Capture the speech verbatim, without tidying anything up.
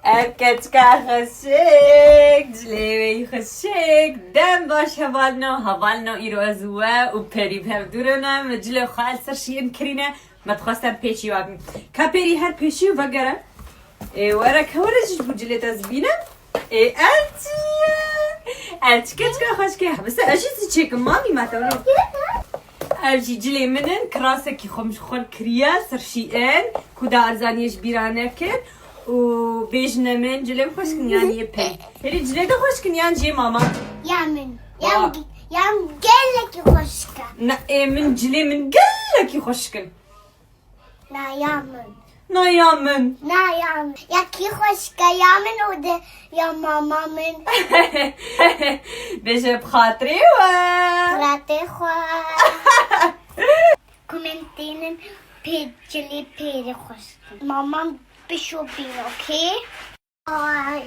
Ev keçika xweşik, cilê wê yî xweşik. Dem baş hevalno, hevalno îro ez û we û Perî bi hev dû re ne. Me cilê xwe li ser şîn kirîne. Me dixwest em pêşî we bin. Ka Perî her pêşî û vegere. Ê, were ke were jî ji bo cilê te ez bînim. Ê, ev çi ye? Ev çi keçika xweşik e? Bise ez jî çêkim mamî me te were. Ev jî cilê min in, kirasekî xwe min ji xwe kiriye, ser şîn, ku da erzaniyê ji bîra nekir. Û bêjine min, cilê min xweşkin yan yê Perî? Perî cilê de xweşkin yan jê mama? Ya min. Ya Wa- min, ya min gelekî xweşik e. Na, ê min cilê min gelekî xweşkin. Na ya min. Na ya min. Na ya min. Ya kî xweşik e, ya min û de ya mama min. Bêje bi xatirê we. Xatirê xwe. Ku min tênin pê cilê Perî xweşkin. Mamam bişopîn, okey? Ay.